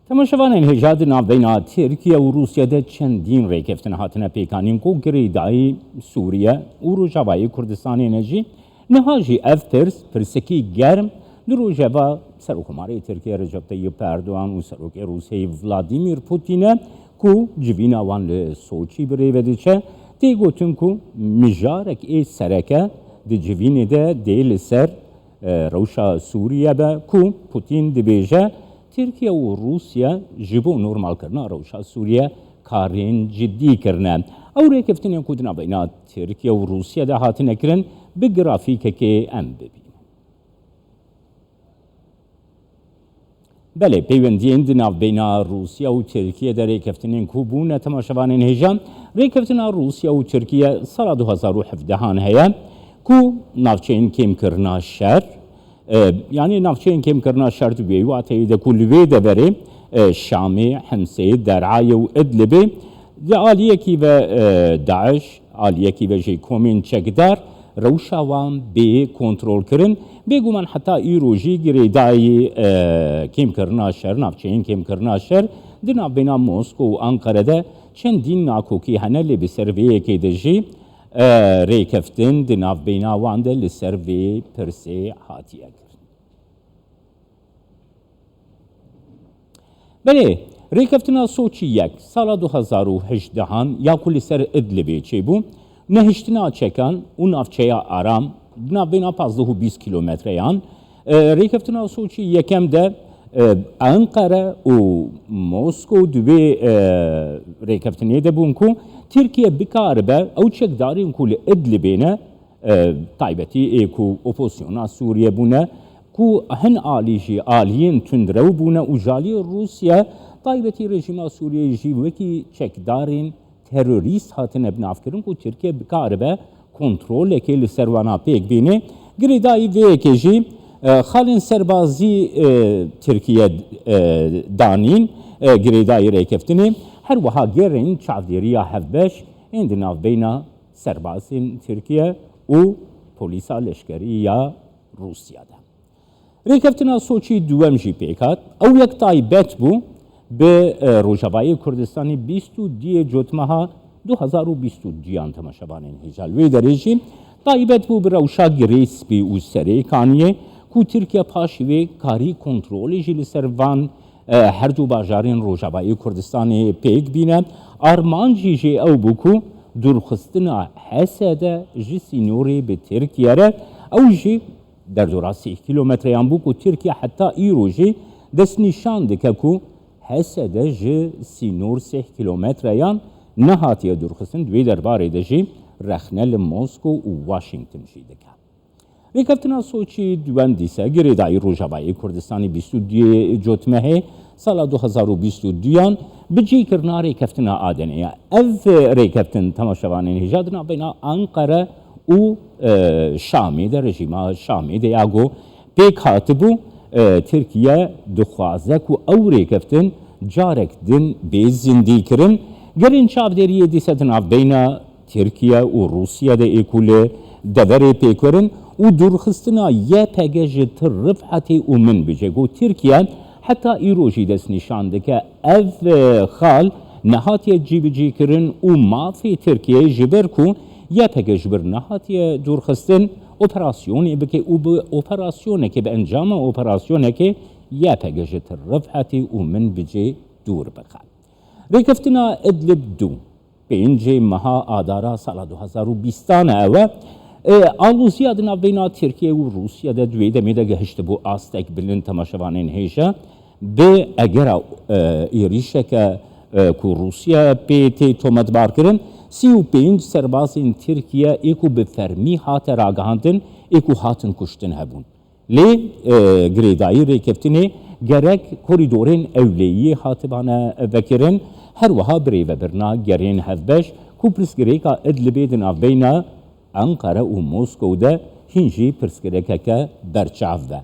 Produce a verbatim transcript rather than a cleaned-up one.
Temaşevanên hêja, di navbeyna Tirkiye û Rûsya de çendîn rêkeftin hatine pêkanîn ku girêdayî Sûriye û Rojavayê Kurdistanê ne jî. Niha jî ev pirs, pirsekî germ di rojeva Serokkomarê Tirkiye Recep Tayyip Erdogan û Serokê Rûsyayê Vladimir Putin e ku civîna wan li Soçî bi rê ve diçe. Tê gotin ku mijarek ê sereke di civînê de dê li ser e, rewşa Sûriye be ku Putin dibêje Tirkiye û Rûsya ji bo normalkirina rewşa Sûriye karên cidî kirine. Ew rêkeftinên ku di navbeyna Tirkiye û Rûsya de hatine kirin, bi grafîkekê em bibînin. Belê, peywendiyên di navbeyna Rûsya û Tirkiye de rêkeftinên ku bûne temaşevanên hêja. Rêkeftina Rûsya û Tirkiye sala du hezar û hevdehan heye ku navçeyên kêmkirina şer, e, yanî navçeyên kêmkirina şer di wê wateyê de ku li wê deverê, e, Şamê, Himsê, Derayê û Idlibê di aliyekî ve, e, DAIŞ, aliyekî ve jî komên çekdar rewşa wan bê kontrolkirin. Bêguman heta îro jî girêdayî, e, kêmkirina şer, navçeyên kêmkirina şer di navbeyna Moskow û Anqere de çendîn nakokî hene, lê bi ser vê yekê de jî, e, rêkeftin di navbeyna wan de li ser vê pirsê hatiye kirin. Belê, rêkeftina Soçî yek sala du hezar û hejdehan ya ku li ser Idlibê çêbû, nehiştina çekan û navçeya Aram di navbeyna pazdeh û bîst kîlometreyan, e, rêkeftina Soçî yekem de, e, Anqere û Moskow di wê, e, rêkeftinê de bûn ku Tirkiye bikaribe ew çekdarên ku li Idlibê ne, e, taybetî ê ku opozisyona Sûriye bûne, ku hin alî jî aliyên tundrew bûne û ji aliyê Rûsya taybetî rejîma Sûriyeyê jî wekî çekdarên terorîst hatine binavkirin ku Tirkiye bikaribe kontrolekê li ser wana pêk bîne. Girêdayî vê yekê jî, e, xalên serbazî, e, Tirkiye, e, danîn, e, girêdayî rêkeftinê, her wiha gerên çavdêriya hevbeş ên di navbeyna serbazên Tirkiye û polîsa leşkerî ya Rûsya de. Rêkeftina Soçî duwem jî pêk hat. Ew yek taybet bû bi, e, Rojavayê Kurdistanê bîst û duyê Cotmeha du hezar û bîst û duyan temaşevanên hêja. Li wê derê jî taybet bû bi rewşa Girê Spî û Serê Kaniyê ku Tirkiye paşî wê karî kontrolê jî li ser van e, her du bajarên Rojavayê Kurdistanê pêk bîne. Armancî jî ew bû ku dûrxistina H S D ji sînorê bi Tirkiye re, ew jî derdora sîh kîlometreyan bû ku Tirkiye heta îro jî destnîşan dike ku H S D ji sînor sîh kîlometreyan nehatiye dûrxistin. Di wê derbarê de jî rexne li Moskow û Washington jî dike. Rêkeftina Soçî duwem dîse girêdayî Rojavayê Kurdistanê bîst û duyê Cotmehê sala du hezar û bîst û duyan bi cîkirina rêkeftina Adenê ye. Ev rêkeftin temaşevanên hêja di navbeyna Anqere û, e, Şamê de, rejîma Şamê de ya ku pêk hatibû. E, Tirkiye dixwaze ku ew rêkeftin carek din bê zindîkirin. Gerên çavdêriyê dîse di navbeyna Tirkiye û Rûsya de ê ku li deverê pêk werin û dûrxistina Y P G ji Tirrifetê û Minbicê ku Tirkiye heta îro jî destnîşan dike. Ev, e, xal nehatiye cîbicîkirin û mafê Tirkiyeyê ji ber ku Y P G ji vir nehatiye dûrxistin, operasyonê bike û bi operasyonekê, bi encama operasyonekê Y P G ji Tirrifetê û Minbicê dûr bixe. Rêkeftina Idlib du. Pêncê meha Adara sala du hezar û bîstan e ew e. E, aloziya di navbeyna Tirkiye û Rûsya de di wê demê de gehiştibû astek bilind temaşevanên hêja. Bi egera, e, êrîşeke, e, ku Rûsya pê tê tometbarkirin, sî û pênc serbazên Tirkiye ê ku bi fermî hate ragihandin, ê ku hatin kuştin hebûn. Lê, e, girêdayî rêkeftinê gerek korîdorên ewleyiyê hatibane vekirin, her wiha birêvebirina gerên hevbeş ku pirsgirêka Idlibê di navbeyna Enqere û Moskow de hîn jî pirsgirêkeke berçav be.